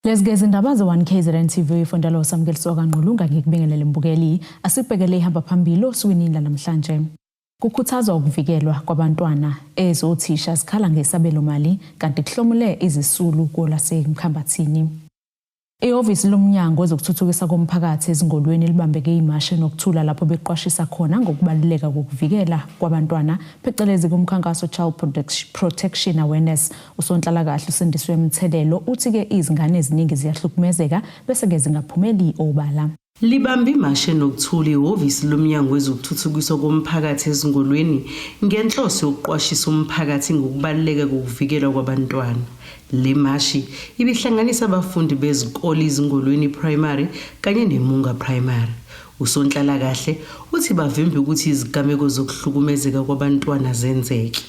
Lezi ke izindaba ze-1 KZN TV ifundela uSamukeliso kaNgqulunga ngikubingelele mbukeli. Asibhekele ihamba phambili osukwini lanamhlanje. Kukhuthazwa ukuvikelwa kwabantwana ezothisha zikhala ngesabelo mali kanti kuhlomule izisulu kwelasemkhambathini. Ihhovisi lomnyango wezokuthuthukisa komphakathi ezingolweni libambeke imashe nokuthula lapho beqwashisa khona ngokubaluleka kokuvikela kwabantwana phecelezi kumkhankaso Child Protection Awareness. Usonhlalakahle uSindiswe Mthelelo uthi-ke izingane eziningi ziyahlukumezeka bese-ke zingaphumeli obala. Libambe imashe nokuthula ihhovisi lomnyango wezokuthuthukiswa komphakathi ezingolweni ngenhloso yokuqwashisa umphakathi ngokubaluleka kokuvikelwa kwabantwana. Le mashi ibihlanganisa abafundi bezikole iZingolweni Primary kanye neMunga Primary. Usonhlalakahle uthi bavimbe ukuthi izigameko zokuhlukumezeka kwabantwana zenzeke.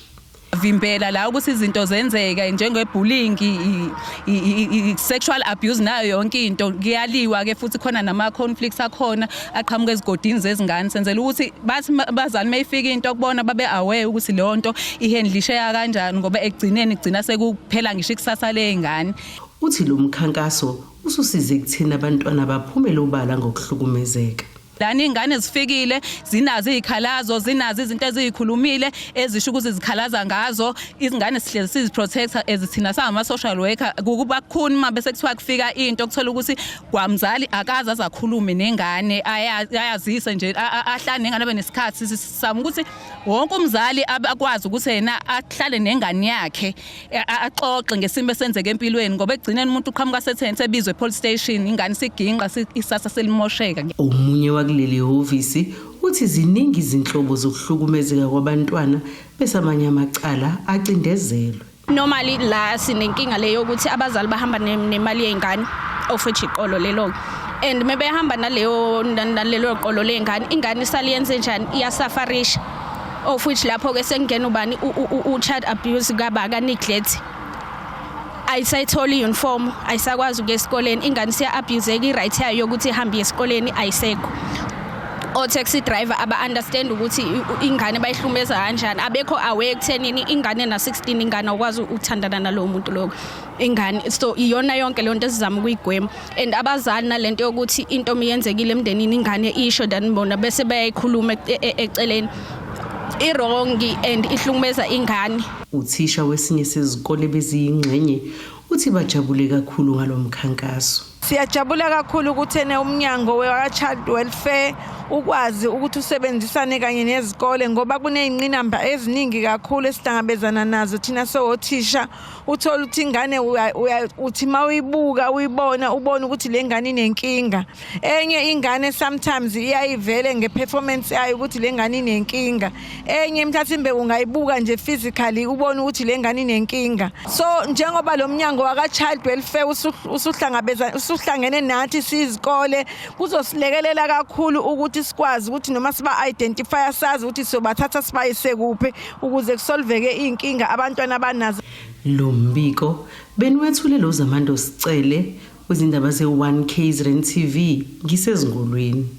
Vimbela la ukuthi izinto zenzeke njenge-bullying, i-sexual abuse nayo yonke into kuyaliwa ke futhi khona nama-conflicts akhona aqhamuka ezigodini zezingane senzela ukuthi bathi abazali mayifika into kubona babe aware ukuthi leyo nto ihandlisheka kanjani ngoba ekugcineni kugcina sekuphela ngisho ikusasa ley'ngane. Uthi lo mkhankaso ususize ekutheni abantwana baphumele obala ngokuhlukumezeka. Lana iy'ngane zifikile zinazo iy'khalazo zinazo izinto eziyikhulumile ezisho ukuthi zikhalaza ngazo izingane sihlezi siziprotecta as thina sangama-social worker kukuba kukhuni uma bese kuthiwa kufika into kuthola ukuthi kwamzali akaze azakhulume nengane ayazise nje ahlale nengane abe nesikhathi sisama ukuthi wonke umzali akwazi ukuthi yena ahlale nengane yakhe axoxe ngesimo esenzeka empilweni ngoba ekugcineni umuntu uqhamuka setheni sebizwe epolice station ingane isiginqa isasa selimosheka. Omunye wakuleli hhovisi uthi ziningi izinhlobo zokuhlukumezeka kwabantwana bese amanye amacala acindezelwe. Normally la sinenkinga leyo yokuthi abazali bahamba nemali yey'ngane of which iqolo lelo and mebehamba naleyo nalelo qolo ley'ngane ingane isale yenze njani iyasafarisha of which lapho-ke sekungena ubani u-child abuse kaba ka-neglect ayisayitholi i-uniform ayisakwazi ukuya esikoleni ingane siya-abuseka i-right yayo yokuthi ihambe iye esikoleni ayisekho o-taxi driver aba-understand ukuthi ingane bayihlumeza kanjani abekho aware ekuthenini ingane na-16 ingane awukwazi ukuthandana nalowo muntu lowo ingane so iyona yonke leyo nto esizama ukuyigwema and abazali nalento yokuthi into miyenzekile emndenini ingane isho then bona bese bayayikhuluma eceleni i-wrong and ihlukumeza ingane. Uthisha wesinye sezikole beziyingxenye uthi bajabule kakhulu ngalo mkhankaso. Siyajabula kakhulu ukuthi ene umnyango we-Child Welfare ukwazi ukuthi usebenzisane kanye nezikole ngoba kuney'ngqinamba eziningi kakhulu esihlangabezana nazo thina sowothisha uthola ukuthi ingane uthi uma uyibuka uyibona ubone ukuthi le ngane inenkinga enye ingane sometimes iyayivele nge-performance yayo ukuthi le ngane inenkinga enye mhlawumbe ungayibuka nje physically ubone ukuthi le ngane inenkinga so njengoba lo mnyango waka-child welfare usuhlangabeza usuhlangene nathi siyizikole kuzosilekelela kakhulu ukuthi sikwazi ukuthi noma siba-identifya sazi ukuthi siyobathatha sibayise kuphi ukuze kusolveke iy'nkinga abantwana abanazo. Lo mbiko beniwethule lo Zamando Sicele wezindaba ze-1 KZN TV ngisezingolweni.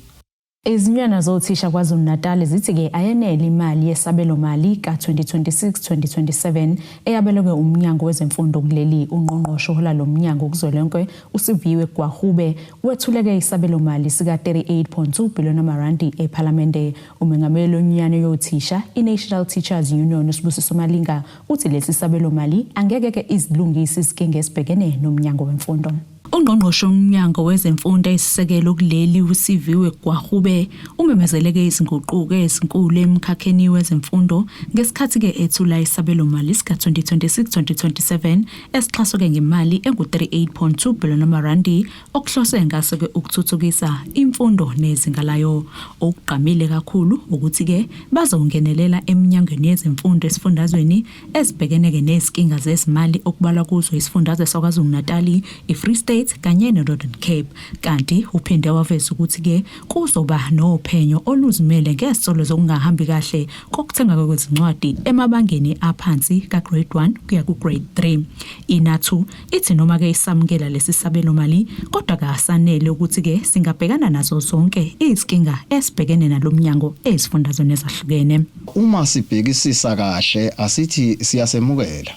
Izinywana zothisha KwaZulu-Natal zithi-ke ayenele imali yesabelomali ka-2026-2027 eyabelwe umnyango wezemfundo kuleli. Ungqongqoshe ohola lo mnyango kuzwelonke uSiviwe Gwarube wethuleke isabelomali sika-38.2 billion amarandi ephalamende. Umengameli wenyunyana yothisha i-National Teachers Union uSibusiso Malinga uthi lesi sabelomali angeke-ke izilungise izinkinga esibhekene nomnyango wemfundo. Ungqongqoshe womnyango wezemfundo eyisisekelo kuleli uSiviwe Gwarube umemezeleke izinguquko ezinkulu emkhakheni wezemfundo ngesikhathi-ke ethula isabelomali sika-2026-2027 esixhaswe-ke ngemali engu-38.2 billion amarandi okuhloswe ngaso-ke ukuthuthukisa imfundo nezinga layo. Okugqamile kakhulu ukuthi-ke bazongenelela eminyangweni yezemfundo esifundazweni ezibhekene-ke nezinkinga zezimali okubalwa kuzo isifundazwe saKwaZulu-Natali, i-Free State kanye ne-Northern Cape. Kanti uphinde waveza ukuthi-ke kuzoba nophenyo oluzimele ngezisolo zokungahambi kahle kokuthengwa kwezincwadi emabangeni aphansi ka-grade 1 kuya ku-grade 3. INATU ithi noma-ke isamukela lesi sabelomali kodwa kasanele ukuthi-ke singabhekana nazo zonke izinkinga esibhekene nalo mnyango ezifundazweni ezahlukene. Uma sibhekisisa kahle asithi siyasemukela.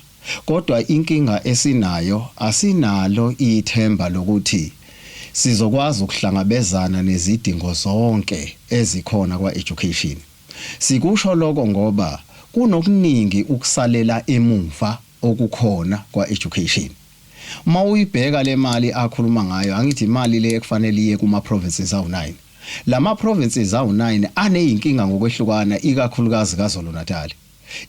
Kodwa inkinga esinayo, asinalo ithemba lokuthi sizokwazi ukuhlangabezana nezidingo zonke ezikhona kwa-education. Sikusho lokho ngoba kunokuningi ukusalela emuva okukhona kwa-education. Uma uyibheka le mali akhuluma ngayo, angithi imali le ekufanele iye kuma-provinces awu-9. Lama provinces awu-9 aneyinkinga ngokwehlukana, ikakhulukazi KwaZulu Natal.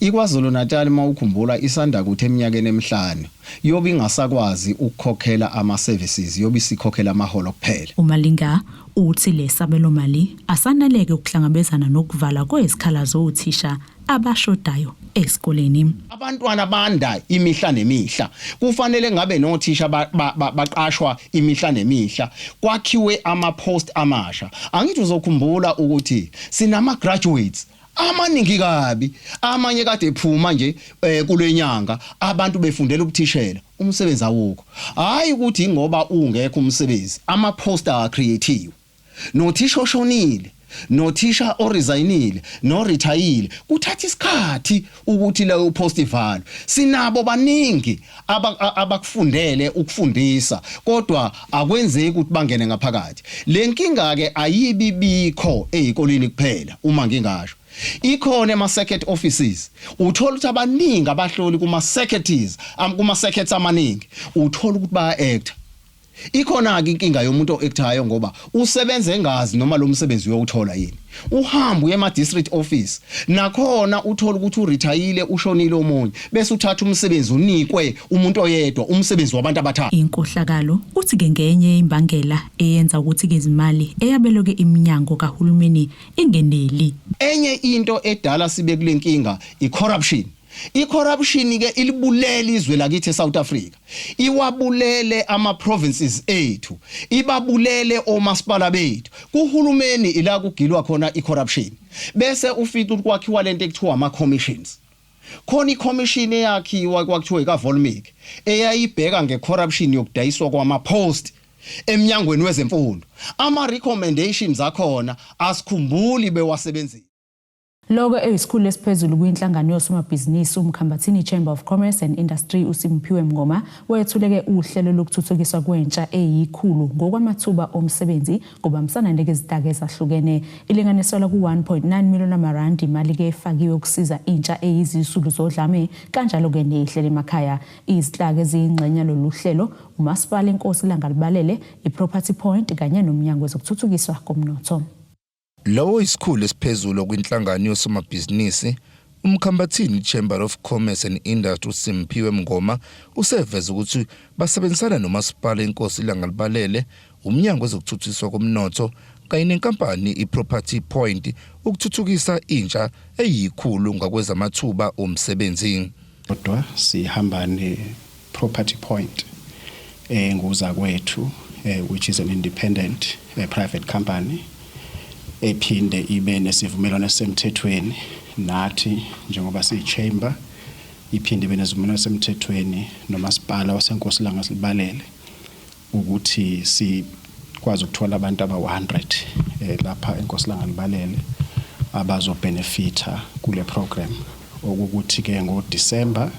IKwaZulu Natal, mawukhumbula, isanda kuthi eminyakeni emihlanu yobe ingasakwazi ukukhokhela ama-services, yobe isikhokhela amaholo kuphela. UMalinga uthi lesabelo mali asaneleke ukuhlangabezana nokuvala kwezikhala zothisha abashodayo esikoleni. Abantwana banda imihla nemihla. Kufanele ngabe nothisha baqashwa imihla nemihla, kwakhiwe ama-post amasha. Angithi uzokhumbula ukuthi sinama-graduates amaningi kabi, amanye kade ephuma nje kulenyanga, abantu befundela ubuthishela, umsebenzi awukho. Hayi ukuthi ingoba ungekho umsebenzi, ama-post a-creatiwe, nothisha oshonile, nothisha oresignile, noretirile, kuthatha isikhathi ukuthi leyo post ivalwe. Sinabo baningi abakufundele ukufundisa, kodwa akwenzeki ukuthi bangene ngaphakathi. Le nkinga ke ayibi bikho ezikoleni kuphela, uma ngingasho ikhona ema circuit offices. Uthola ukuthi abaningi abahloli kuma circuits, kuma circuits amaningi, uthola ukuthi baya acta. Ikhona ke inkinga yomuntu oactayo ngoba usebenza engazi noma lo msebenzi uyowuthola yini. Uhamba uye ema district office, nakhona uthola ukuthi uretire, ushonile omunye, bese uthatha umsebenzi unikwe umuntu oyedwa, umsebenzi wabantu abathathu. Inkohlakalo uthi ke ngenye imbangela eyenza ukuthi ke izimali eyabelwe iminyango kahulumeni ingeneli. Enye into edala sibe kule nkinga i-corruption. I-corruption ke ilibulele izwe lakithi eSouth Africa, iwabulele ama-provinces ethu, ibabulele omasipala bethu. Kuhulumeni ila kugilwa khona i-corruption, bese ufica ukuthi kwakhiwa lento ekuthiwa ama-commissions. Khona i-commission eyakhiwa, kwakuthiwa ikaVolmik, eyayibheka nge-corruption yokudayiswa kwama-post eminyangweni wezemfundo. Ama-recommendations akhona asikhumbuli bewasebenzisa. Loko eyisikhulu esiphezulu kwinhlangano yosomabhizinisi uMkhambathini Chamber of Commerce and Industry, uSimphiwe Mngoma, wethuleke uhlelo lokuthuthukiswa kwentsha eyikhulu ngokwamathuba omsebenzi ngobambisana nezinhlaka ezahlukene. Ilinganiselwa ku-1.9 million amarandi imali-ke efakiwe ukusiza intsha eyizisulu zodlame kanjalo-ke neyihlele emakhaya. Izinhlaka eziyingxenye lolu hlelo uMasipala Inkosi Langalibalele, i-Property Point kanye noMnyango Wezokuthuthukiswa Komnotho. Lowo isikhulu esiphezulu kwinhlangano yosomabhizinisi uMkhambathini Chamber of Commerce and Industry, uSimphiwe Mngoma, useveze ukuthi basebenzisana nomasipala Inkosi Langalibalele, umnyango wezokuthuthukiswa komnotho kanye nenkampani iProperty Point ukuthuthukisa intsha eyikhulu ngakwezamathuba omsebenzi. Kodwa sihamba ne-Property Point enguzakwethu, which is an independent private company ephinde ibe nesivumelwano esisemthethweni nathi njengoba siyi-chamber, iphinde ibe nesivumelwano esisemthethweni nomasipala waseNkosi Langalibalele ukuthi sikwazi ukuthola abantu aba-100 lapha eNkosi Langalibalele abazobenefita kule program. Okukuthi ke ngoDisemba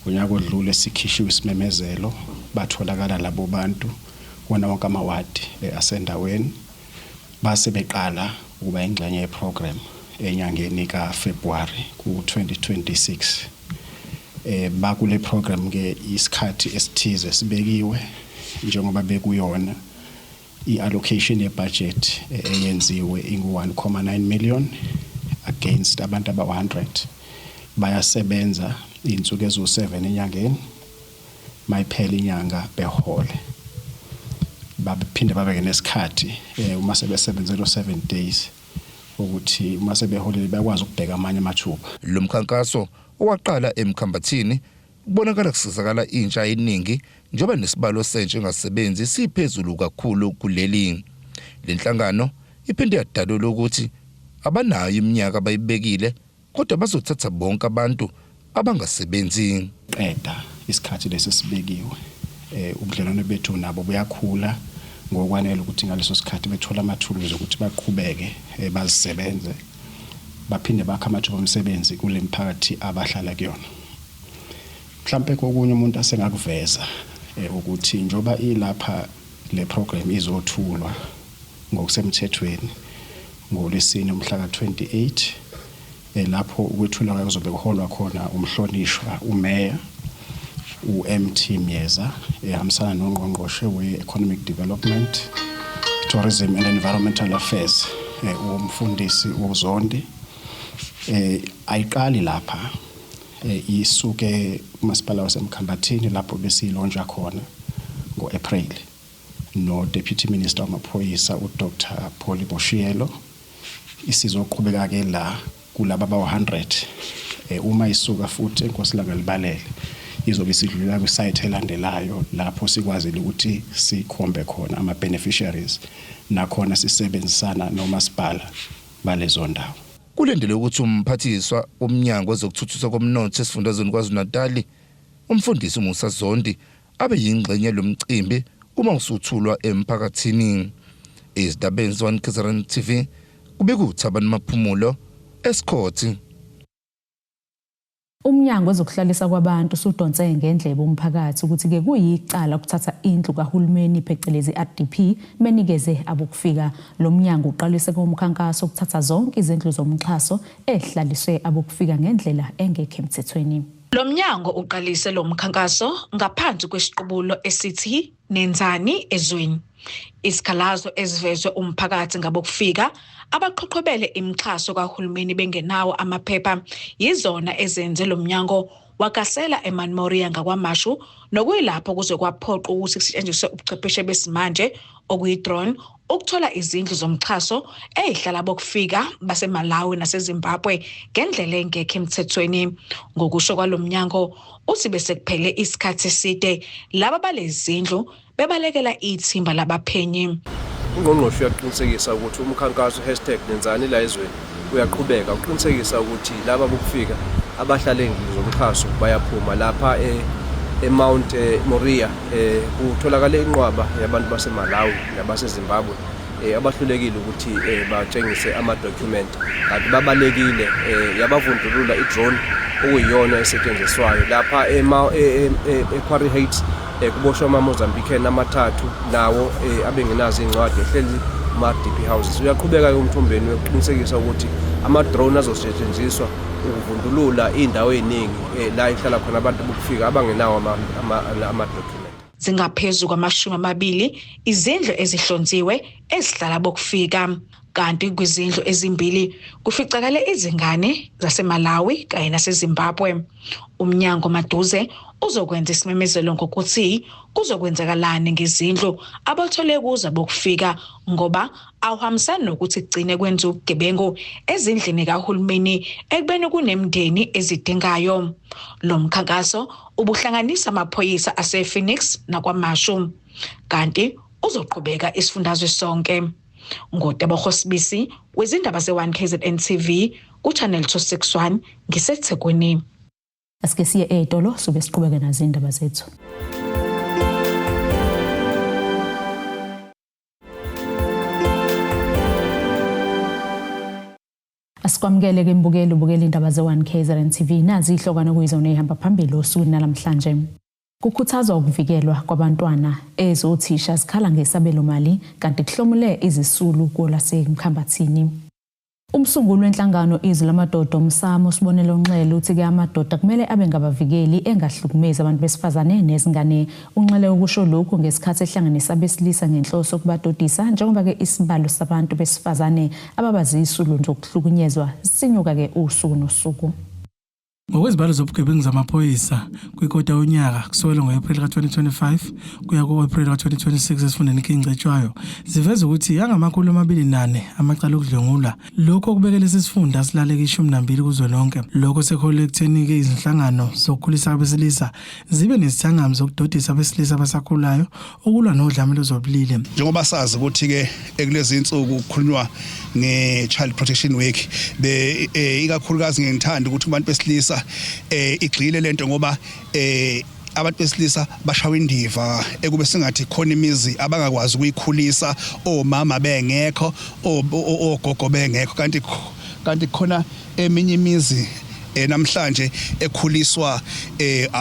unyaka odlule sikhishiwe isimemezelo, batholakala labo bantu kuwona wonke amawadi asendaweni, base beqala ukuba ingxenye yeprogram enyangeni kaFebruary ku-2026. Bakule program ke isikhathi esithize sibekiwe njengoba bekuyona i-allocation yebudget eyenziwe ingu-1.9 million against abantu aba-100. Bayasebenza iy'nsuku eziwu-7 enyangeni, mayiphela inyanga behole, baphinde babeke nesikhathi uma sebesebenzela 7 days ukuthi uma sebeholile bayakwazi ukubheka amanye amathuba. Lo mkhankaso owaqala eMkhambathini kubonakala kusizakala intsha eningi njengoba nesibalo sentsha engasebenzi siphezulu kakhulu kuleli. Lenhlangano iphinde yadalula ukuthi abanayo iminyaka abayibekile, kodwa bazothatha bonke abantu abangasebenzi. Qeda isikhathi lesi sibekiwe, ubudlelwano bethu nabo buyakhula ngokwanele ukuthi ngaleso sikhathi bethola amathuluzi ukuthi baqhubeke bazisebenze, baphinde bakhe amathuba omsebenzi kule miphakathi abahlala kuyona. Mhlampe kokunye umuntu asengakuveza ukuthi njoba ilapha le program izothulwa ngokusemthethweni ngoLwesine umhla ka-28, lapho ukwethulwa kwayo kuzobe kuholwa khona umhlonishwa uMeya u-MT Myeza ehambisana noNgqongqoshe we-Economic Development, Tourism and Environmental Affairs, umfundisi uZondi. Ayiqali lapha, isuke umasipala waseMkhambathini lapho besiyilontsha khona ngo-April no Deputy Minister wamaphoyisa uDr Polly Boshielo. Isizoqhubeka ke la kulaba abawu-100. Uma isuka futhi eNkosi Langalibalele, izobe isidlulela kwisite elandelayo lapho sikwazile ukuthi sikhombe khona ama-beneficiaries, nakhona sisebenzisana nomasipala balezo ndawo. Kulindele ukuthi umphathiswa womnyango wezokuthuthukiswa komnotho esifundazweni KwaZulu-Natali, umfundisi uMusa Zondi, abe yingxenye lomcimbi uma usuthulwa emphakathini. Izindabeni ze-1 KZN TV, kubika uThabani Maphumulo eSikhothi. Umnyango wezokuhlalisa kwabantu usudonse ngendlebe umphakathi ukuthi-ke kuyicala ukuthatha indlu kahulumeni phecelezi RDP benikeze abokufika. Lo mnyango uqalise komkhankaso ukuthatha zonke izindlu zomxhaso ezihlaliswe abokufika ngendlela engekho emthethweni. Lo mnyango uqalise lo mkhankaso ngaphansi kwesiqubulo esithi Nenzani Ezweni. Isikhalazo esivezwe umphakathi ngabokufika abaqhoqhobele imixhaso kahulumeni bengenawo amaphepha yizona ezenze lo mnyango wagasela eMount Moriah ngakwaMashu, nokuyilapho kuze kwaphoqa ukuthi kusetshenziswe ubuchwepheshe besimanje okuyi-drone ukuthola izindlu zomxhaso ezihlala bokufika baseMalawi naseZimbabwe ngendlela engekho emthethweni. Ngokusho kwalo mnyango, uthi bese kuphele isikhathi eside laba balezi zindlu bebalekela ithimba labaphenyi. Ungqongqoshe uyaqinisekisa ukuthi umkhankaso hashtag nenzani la ezweni uyaqhubeka uqinisekisa ukuthi laba bokufika abahlala ey'ndlini zomxhaso bayaphuma lapha eMount Moriah. Kutholakale inqwaba yabantu baseMalawi nabaseZimbabwe abahlulekile ukuthi batshengise ama-document, kanti babalekile, yabavundulula i-drone okuyiyona esetshenziswayo lapha e-Quarry Heights. Kuboshwe ama-Mozambican amathathu nawo abengenazo iy'ncwadi ehleli kuma-RDP houses. Uyaqhubeka-ke uMthombeni ukuqinisekisa ukuthi ama-drone azosetshenziswa ukuvundulula iy'ndawo ey'ningi la ihlala khona abantu bokufika abangenawo ama-document. Zingaphezu kwama-20 izindlu ezihlonziwe ezihlala bokufika, kanti kwizindlu ezimbili kuficakale izingane zaseMalawi kanye naseZimbabwe. Umnyango maduze uzokwenza isimemezelo ngokuthi kuzokwenzakalani ngezindlu abathole kuzo bokufika, ngoba awuhambisani nokuthi kugcine kwenza ubugebengu ezindlini kahulumeni ekubeni kunemindeni ezidingayo. Lo mkhankaso ubuhlanganisa amaphoyisa asePhoenix nakwaMashu, kanti uzoqhubeka isifundazwe sonke. NgoTebogo Sibisi wezindaba ze-1 KZN TV ku-Channel 261, ngiseThekwini. Asike siye ey'tolo, sobe siqhubeke nazo iy'ndaba zethu. Asikwamukele ke mbukeli, ubukela indaba ze-1 KZN TV. Nazi ihlokwana kuyizona ey'hamba phambili osukwini namhlanje. Kukhuthazwa ukuvikelwa kwabantwana, ezothisha zikhala ngesabelo mali, kanti kuhlomule izisulu kwelaseMkhambathini. Umsunguli wenhlangano Izwi Lamadoda Umsamo Sibonelo Nxele uthi-ke amadoda kumele abe ngabavikeli, engahlukumezi abantu besifazane nezingane. Unxele ukusho lokhu ngesikhathi ehlanganisa abesilisa ngenhloso yokubadodisa, njengoba-ke isibalo sabantu besifazane ababa zisulu zokuhlukunyezwa sinyuka-ke usuku nosuku. Ngokwezibalo zobugebengu zamaphoyisa kwikota yonyaka kusukela ngo-Ephreli ka-2025 kuya ku-Ephreli ka-2026 esifundeni iKing Cetshwayo ziveza ukuthi angama-204 amacala okudlwengula. Lokhu okubeke lesi sifunda silaleke 12 kuzwelonke. Lokho sekuholele ekutheni-ke izinhlangano zokukhulisa abesilisa zibe nezithangami zokudodisa abesilisa abasakhulayo ukulwa nodlame lwezobulili. Njengoba sazi ukuthi-ke ekulezi insuku kukhulunywa nge-Child Protection Week, be ikakhulukazi ngithanda ukuthi abantu besilisa igxile lento, ngoba abantu besilisa bashawa indiva ekube singathi khona imizi abangakwazi ukuyikhulisa omama bengekho, ogogo bengekho, kanti khona eminye imizi Namhlanje ekhuliswa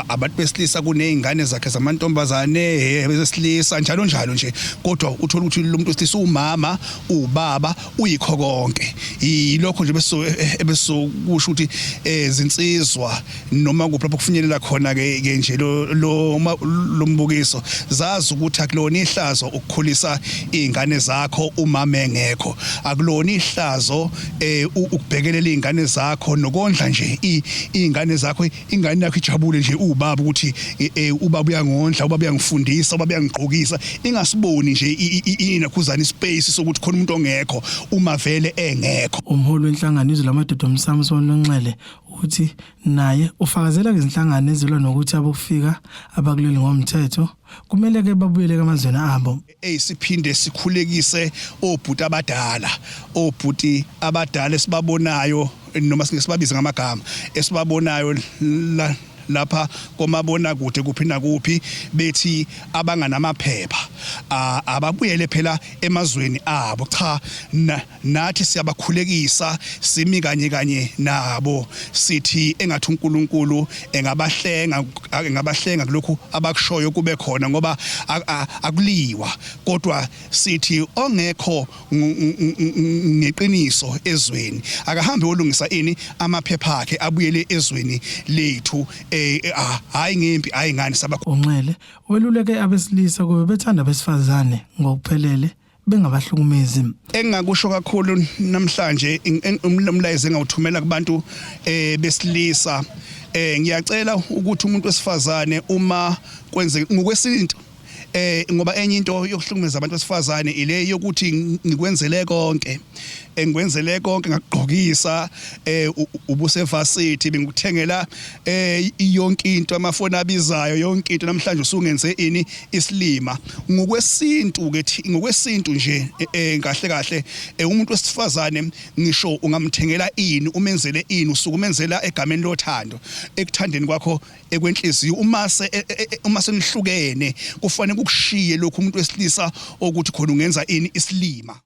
abantu besilisa, kunezingane zakhe zamantombazane besilisa njalo njalo nje, kodwa uthola ukuthi lo muntu wesilisa umama, ubaba, uyikho konke. Yilokho nje beso ebesokusho ukuthi zinsizwa noma kuphi lapho kufinyelela khona ke nje lo mbukiso, zazi ukuthi akulona ihlazo ukukhulisa izingane zakho umama engekho, akulona ihlazo ukubhekelela izingane zakho nokondla nje izingane zakho. Ingane yakho ijabule nje ubaba ukuthi ubaba uyangondla, ubaba uyangifundisa, ubaba uyangigqokisa, ingasiboni nje inakhuzana ispace sokuthi khona umuntu ongekho uma vele engekho. Umholi wenhlangano Izwe Lamadoda uMsamson Nonxele uthi naye ufakazela izinhlangano ezilwa nokuthi abokufika abakuleli ngomthetho kumele ke babuyele emazweni abo. Eyisiphinde sikhulekise obhuti abadala, obhuti abadala esibabonayo, noma singeke sibabize ngamagama, esibabonayo la lapha komabona kude kuphi nakuphi bethi abanganamaphepha ababuyele phela emazweni abo. Cha, nathi siyabakhulekisa, simi kanye kanye nabo, sithi engathi uNkulunkulu engabahlenga kulokhu abakushoyo kube khona, ngoba akuliwa, kodwa sithi ongekho ngeqiniso ezweni akahambe olungisa ini amaphepha akhe, abuyele ezweni lethu. Hayi ngempi, hayi ngani saba Unxele weluleke abesilisa kube bethanda abesifazane ngokuphelele, bengabahlukumezi. Engingakusho kakhulu namhlanje, umlayezo engawuthumela kubantu besilisa, ngiyacela ukuthi umuntu wesifazane uma kwenze ngokwesintu, ngoba enye into yokuhlukumeza abantu besifazane ile yokuthi ngikwenzele konke, engikwenzele konke, ngakugqokisa, ubusevasithi bengikuthengela yonke into, amafoni abizayo, yonke into, namhlanje usungenze ini isilima. Ngokwesintu ke, ngokwesintu nje, kahle kahle, umuntu wesifazane ngisho ungamthengela ini, umenzele ini, usuke umenzela egameni lothando, ekuthandeni kwakho ekwenhliziyo. Uma senihlukene kufanele kukushiye lokhu umuntu wesilisa ukuthi khona ungenza ini isilima.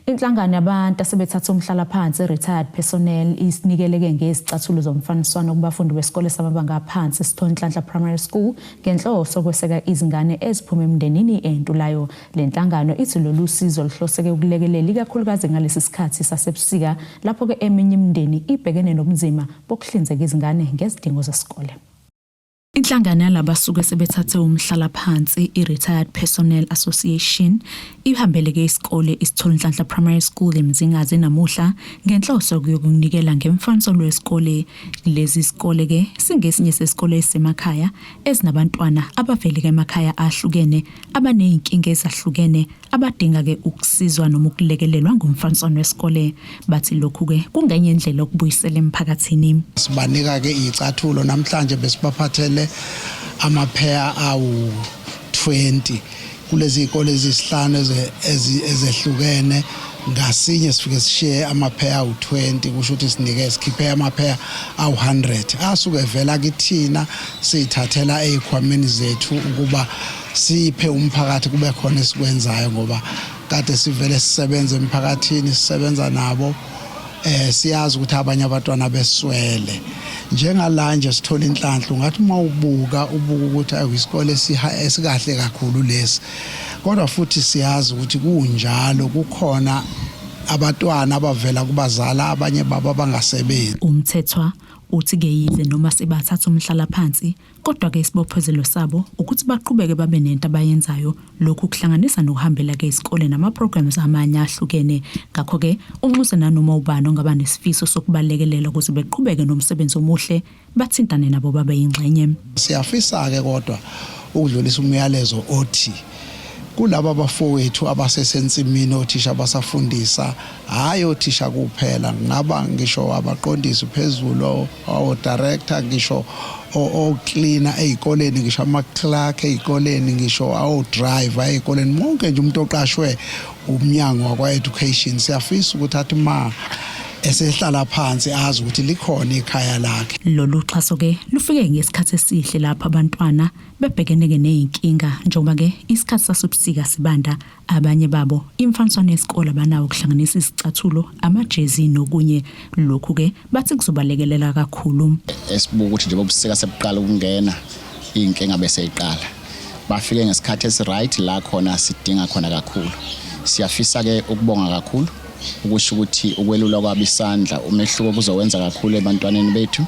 Inhlangano yabantu asebethatha umhlalaphansi, retired personnel, isinikeleke ngezicathulo zomfaniswano kubafundi besikole samabanga aphansi Sithonhlanhla Primary School ngenhloso yokweseka izingane eziphuma emndenini entulayo. Le nhlangano ithi lolu sizo luhloseke ukulekelela ikakhulukazi ngalesi sikhathi sasebusika, lapho-ke eminye imindeni ibhekene nobunzima bokuhlinzeka izingane ngezidingo zesikole. Inhlangano yalabasuke sebethathe umhlalaphansi, i-Retired Personnel Association, ihambeleke isikole iSitholonhlanhla Primary School eMzingazi namuhla ngenhloso yokunikela ngemfaniswano wesikole. Lezi sikole ke singesinye sesikole esemakhaya ezinabantwana abaveleke emakhaya ahlukene, abaney'nkinga ezahlukene, abadinga-ke ukusizwa noma ukulekelelwa ngomfaniswano wesikole. Bathi lokhu-ke kungenye indlela yokubuyisela emphakathini. Sibanika-ke iy'cathulo namhlanje, besibaphathele amapheya awu-20 kulezi y'kole ezisihlanu ezehlukene. Ngasinye sifike sishiye amapheya awu-20, kusho ukuthi sinike sikhiphe amapheya awu-100 asuke evela kithina, siyithathela ey'khwameni zethu ukuba siphe umphakathi, kube khona esikwenzayo, ngoba kade sivele sisebenza emphakathini, sisebenza nabo. Siyazi ukuthi abanye abantwana beswele. Njengala nje sithola inhlanhla, ungathi uma ubuka ubuka ukuthi ayi, isikole esikahle kakhulu lesi, kodwa futhi siyazi ukuthi kunjalo, kukhona abatwana abavela kubazala abanye babo abangasebenzi. Umthethwa uthi-ke yize noma sebathatha umhlalaphansi, kodwa-ke isibophezelo sabo ukuthi baqhubeke babe nento abayenzayo. Lokhu kuhlanganisa nokuhambela-ke isikole nama-programs amanye ahlukene. Ngakho-ke unxuse nanoma ubani ongaba nesifiso sokubalekelela ukuze beqhubeke nomsebenzi omuhle, bathintane nabo babe yingxenye. Siyafisa-ke kodwa ukudlulisa umyalezo othi kulaba abafowethu abasesensimini, othisha abasafundisa, hhayi othisha kuphela, ngaba ngisho abaqondisi phezulu, o-director, ngisho o-cleaner ey'koleni, ngisho ama-clerk ey'koleni, ngisho awo-driver ey'koleni, wonke nje umuntu oqashwe umnyango wakwa-education, siyafisa ukuthi athi ma esehlala phansi azi ukuthi likhona ikhaya lakhe. Lolu xhaso-ke lufike ngesikhathi esihle lapho abantwana bebhekene-ke ney'nkinga njengoba-ke isikhathi sasebusika sibanda abanye babo imfaniswano yesikole abanawo kuhlanganisa izicathulo, amajezi nokunye. Lokhu-ke bathi kuzobalekelela kakhulu. Esibuka ukuthi njengoba ubusika sebuqala ukungena iy'nkinga bese iqala. Bafike ngesikhathi esi-right la khona sidinga khona kakhulu. Siyafisa-ke ukubonga kakhulu ukusho ukuthi ukwelulwa kwabo isandla umehluko kuzowenza kakhulu ebantwaneni bethu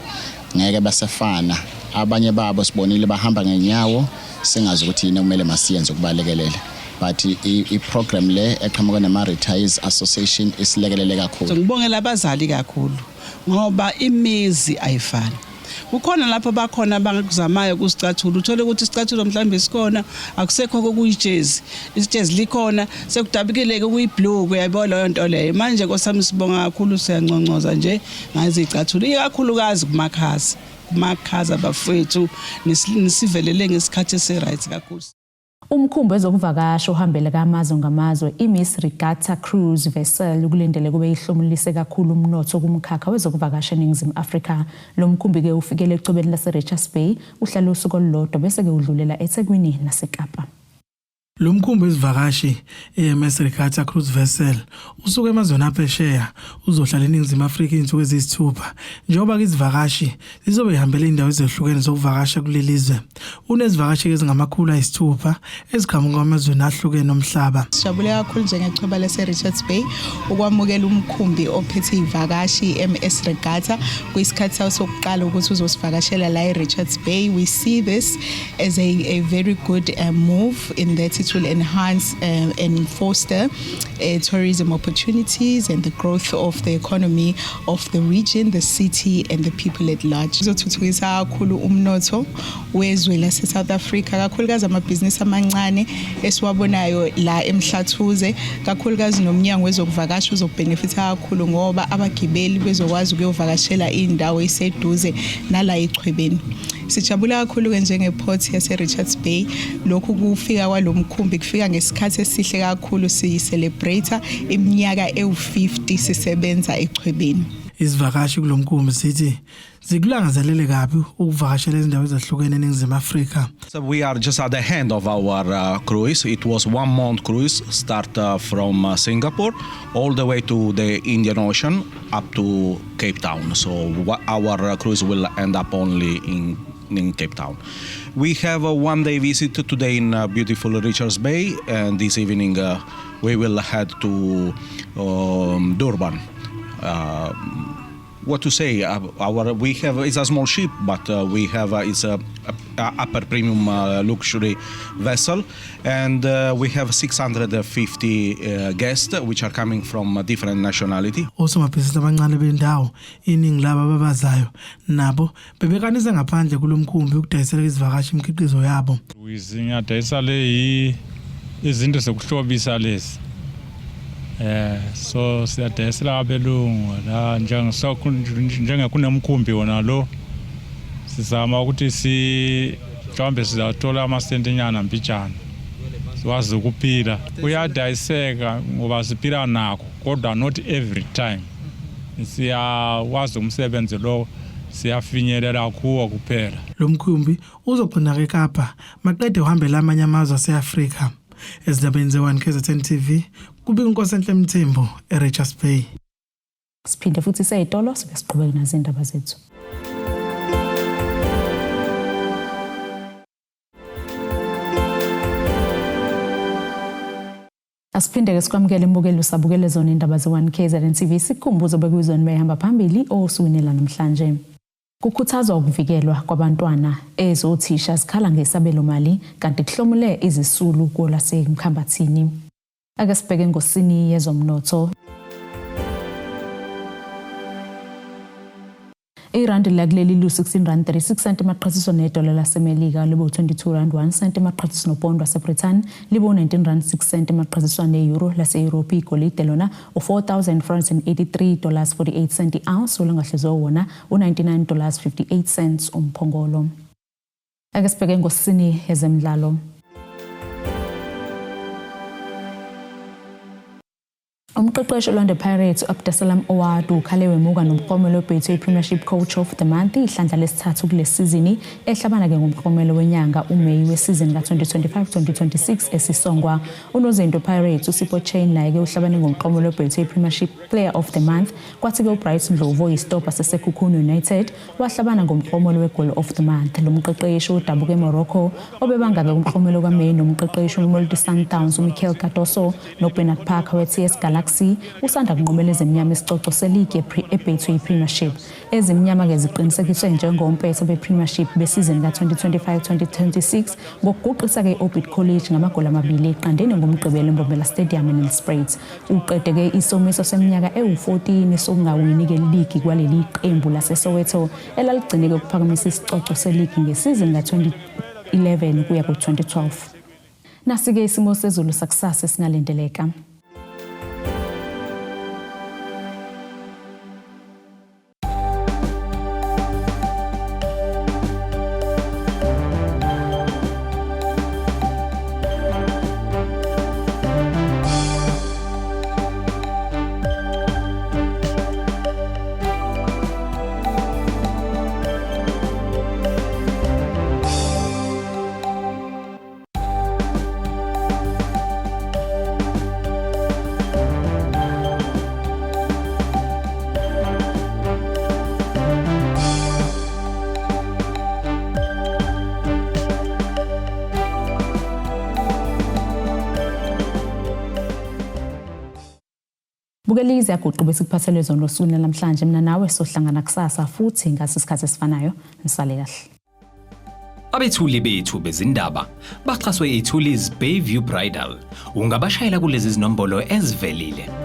ngeke basefana abanye babo sibonile bahamba ngenyawo singazi ukuthi yini okumele masiyenze ukubalekelela but i-program le eqhamuka nama-retirees association isilekelele kakhulu. Ngibongela abazali kakhulu ngoba imizi ayifani. Kukhona lapho bakhona abangakuzamayo ukusicathula uthole ukuthi isicathulo mhlawumbe sikhona akusekho kokuyijezi isijezi likhona sekudabukile-ke kuyi-blue uyayibona leyo nto leyo manje nkosami sibonga kakhulu siyanconcoza nje ngazi iy'cathulo ikakhulukazi kumakhaza kumakhaza bafowethu nisivelele ngesikhathi esi-right kakhulu. Umkhumbi wezokuvakasha ohambela kamazwe ngamazwe i-Miss Regatta Cruise Vessel ukulindele kube ihlomulise kakhulu umnotho kumkhakha wezokuvakasha eNingizimu Afrika. Lo mkhumbi-ke ufikele echwebeni lase-Richards Bay uhlale usuku olulodwa bese-ke udlulela eThekwini naseKapa. Lo mkhumbi wezivakashi i-MS Regatta Cruise Vessel usuka emazweni aphesheya uzohlala eNingizimu Afrika izinsuku eziyisithupha njengoba-ke izivakashi zizobe ihambela izindawo ezehlukene zokuvakasha kuleli zwe. Unezivakashi ezingama-600 eziqhamuka emazweni ahlukene omhlaba. Sijabule kakhulu njengechweba lase-Richards Bay ukwamukela umkhumbi ophethe iy'vakashi i-MS Regatta kuyisikhathi sawo sokuqala ukuthi uzosivakashela la e-Richards Bay. We see this as a very good move in that it will enhance and foster tourism opportunities and the growth of the economy of the region, the city and the people at large. Kuzothuthukisa kakhulu umnotho wezwe lase-South Africa, kakhulukazi amabhizinisi amancane esiwabonayo la eMhlathuze, kakhulukazi nomnyango wezokuvakasha uzobhenefitha kakhulu ngoba abagibeli bezokwazi ukuyovakashela iy'ndawo ey'seduze nala echwebeni. Sijabula kakhulu-ke njenge-port yase-Richards Bay, lokhu kufika kwalo mkhumbi kufika ngesikhathi esihle kakhulu siyi-celebrate iminyaka ewu-50 sisebenza echwebeni. Izivakashi kulo mkhumbi zithi zikulangazelele kabi ukuvakashela izindawo ezahlukene eNingizimu Afrika. So we are just at the end of our cruise. It was 1 month cruise, start from Singapore all the way to the Indian Ocean up to Cape Town. So our cruise will end up only in Cape Town. We have a 1 day visit today in beautiful Richards Bay, and this evening we will head to Durban. What to say? Our we have it's a small ship, but we have it's a upper premium luxury vessel, and we have 650 guests which are coming from different nationality. Osomabhizinisi abancane bendawo iningi labo ababazayo nabo bebekanise ngaphandle kulomkhumbi ukudayisela izivakashi imikhiqizo yabo. Ngiyadayisa le izinto zokuhlobisa lezi. So siyadayisela abelungu la njenge kunemkhumbi wona lo sizama ukuthi si mhlawumbe sizathola amasentinyana mbijana sikwazi ukuphila. Kuyadayiseka ngoba siphila nakho kodwa not every time siyawazi umsebenzi lo siyafinyelela kuwo kuphela. Lo mkhumbi uzogcina eKapa maqede uhambele amanye amazwe ase-Afrika. Ezindabeni ze-1 KZN TV kubika uNkosenhle Mthembu eRichards Bay. Siphinde futhi seyitolo sibe siqhubeke nazo indaba zethu. Asiphinde-ke sikwamukele imbukelo usabukele zona indaba ze-1 KZN TV sikukhumbuzo bekuyizona behamba phambili osukwini lanamhlanje. Kukhuthazwa ukuvikelwa kwabantwana ezothisha zikhala ngesabelo mali kanti kuhlomule izisulu kwelasemkhambathini. Ake sibheke ngosini yezomnotho. Irandi lakuleli lu-16 rand 36 cent emaqhathiswa nedola laseMelika libe u-22 rand 1 cent emaqhathiswa nopondo waseBrithani libe u-19 rand 6 cent emaqhathiswa ne-euro lase-Europe. Igolide lona u-4483 dollars 48 cent i-ounce olungahlizwe wona u-99 dollars 58 cents umphongolo. Ake sibheke ngosini yezemidlalo. Umqeqeshi Orlando Pirates u-Abdeslam Ouaddou ukhale wemuka nomklomelo weBetway Premiership Coach of the Month ihlandla lesithathu kule sizini, ehlabana-ke ngomklomelo wenyanga uMeyi wesizini ka-2025-2026 esisongwa. Unozinto Pirates uSipho Chaine naye-ke uhlabane ngomklomelo weBetway Premiership Player of the Month, kwathi-ke uBright Ndlovu oyisitobha seSekhukhune United wahlabana ngomklomelo we-Goal of the Month. Lo mqeqeshi odabuka eMorocco obebanga-ke umklomelo kaMeyi nomqeqeshi weMamelodi Sundowns uMiguel Cardoso noBernard Parker we-TS Galaxy usanda kunqobela Ezimnyama isicoco seligi eBetway Premiership. Ezimnyama-ke ziqinisekiswe njengompetha be-Premiership besizini ka-2025-2026 ngokuguqisa-ke i-Orbit College ngamagoli 2-0 ngoMgqibelo eMbombela Stadium eNelspruit. Uqede-ke isomiso seminyaka ewu-14 sokungawini-ke ligi kwaleli qembu laseSoweto elaligcine-ke ukuphakamisa isicoco seligi ngesizini ka-2011 kuya ku-2012. Nasi-ke isimo sezulu sakusasa esingalindeleka. Bukela iziyaguqu bese kuphathele zona osukwini namhlanje. Mina nawe sohlangana kusasa futhi ngasi isikhathi esifanayo. Nisale kahle. Abethuli bethu bezindaba baxhaswe iThulis Bayview Bridal. Ungabashayela kulezi zinombolo ezivelile.